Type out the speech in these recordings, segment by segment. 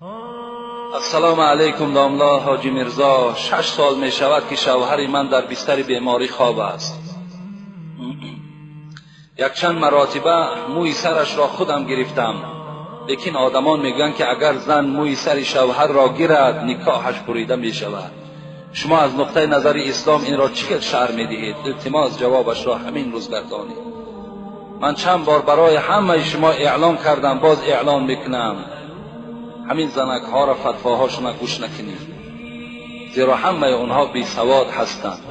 Ассалому алайкум, домла Ҳоҷӣ Мирзо. 6 сол мешавад, ки шавҳари ман дар бистари беморӣ хоб аст. Якчанд маротиба мӯи сарашро худам гирифтам, лекин одамон мегӯянд, ки агар зан мӯи сари шавҳарро гирад, никоҳаш бурида мешавад. Шумо аз нуқтаи назари ислом инро чӣ хел шарҳ медиҳед? Илтимос, ҷавобашро ҳамин рӯз гардонед. Ман чанд бор барои ҳамаи шумо эълон кардам, боз эълон мекунам: ҳамин занакҳоро фатвоҳошона гӯш накунед, зеро ҳамаи онҳо бесавод ҳастанд.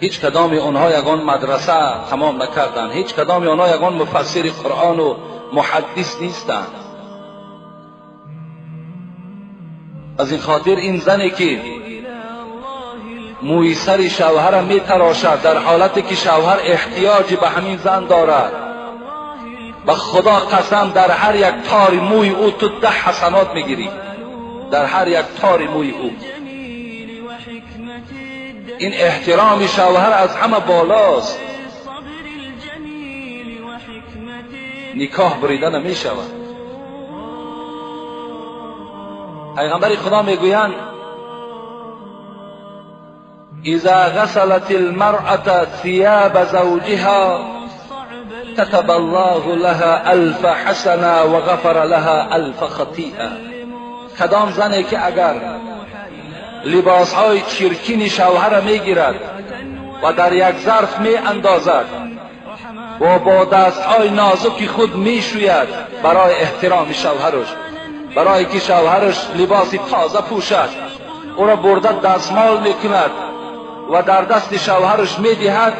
Ҳеҷ кадоми онҳо ягон мадраса тамом накарданд, ҳеҷ кадоми онҳо ягон муфассири Қуръону муҳаддис нестанд. Аз ин хотир ин зане, ки мӯи сари шавҳара метарошад, дар ҳолате ки шавҳар эҳтиёҷи ба ҳамин зан дорад, ба Худо қасам, дар ҳар як тори мӯи ӯ ту 10 ҳасанот мегирӣ, дар ҳар як тори мӯи ӯ. Ин эҳтироми шавҳар аз ҳама болост. Никоҳ бурида намешавад. Пайғамбари Худо мегӯянд: إذا غسلت المرأة ثياب زوجها كتب الله لها 1000 حسنة وغفر لها 1000 خطيئة. کدام زنی که اگر لباسهای چرکین شوهر میگیرد و در یک ظرف می اندازد و با دستهای نازک خود میشوید، برای احترام شوهرش، برای که شوهرش لباس تازه پوشد، او را برده دستمال میکند و در دست شوهرش میدهد،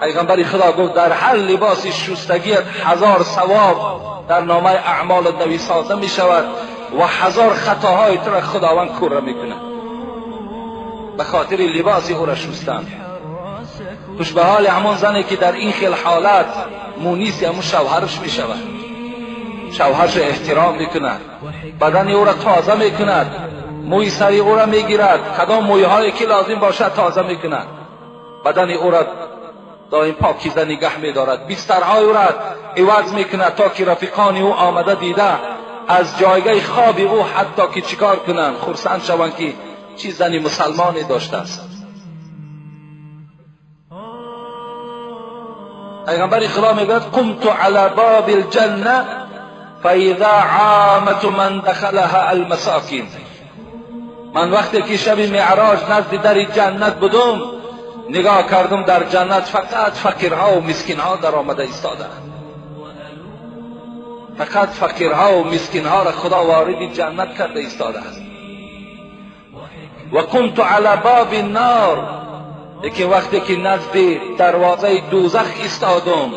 پیغمبر خدا گفت: در هر لباس شستگیت 1000 ثواب در نامه اعمال نویساده می شود و 1000 خطاهای تو را خداوند کوره میکند به خاطر لباس او را شستن. خوش به حال همون زنی که در این خیل حالت مونیس همون شوهرش می شود، شوهرش احترام میکند، بدن او را تازه میکند، موی سری او را میگیرد، کدام مویهایی که لازم باشد تازه میکند، بدن او را دائم پاکیزه نگه میدارد، بسترهای او را عوض میکند تا که رفیقان او آمده دیده از جایگاه خواب او حتی که چیکار کنند، خرسند شوند که چی زنی مسلمانی داشته است. پیغمبر خدا میگوید: قمت علی باب الجنه فاذا عامة من دخلها المساکین. من وقتی که شب معراج نزد در جنت بودم، نگاه کردم، در جنت فقط فقیرها و مسکینها در آمده ایستادند. فقط فقیرها و مسکینها را خدا وارد جنت کرده ایستاده است. و قمت علی باب النار، لیکن وقتی که نزد دروازه دوزخ ایستادم،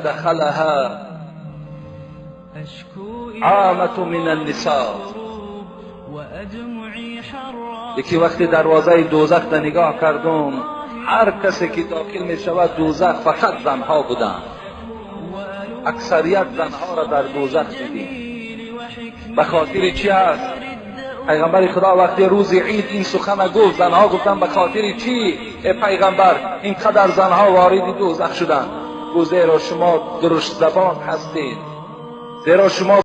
دخلها عامة من النساء. یکی وقتی دروازه دوزخ را نگاه کردم، هر کسی که داخل می شود دوزخ فقط زنها بودند. اکثریت زنها را در دوزخ دیدیم. به خاطر چی است؟ پیغمبر خدا وقتی روز عید این سخن گفت، زنها گفتند به خاطر چی ای پیغمبر اینقدر زنها وارد دوزخ شدند؟ گفت زیرا شما درشت زبان هستید، زیرا شما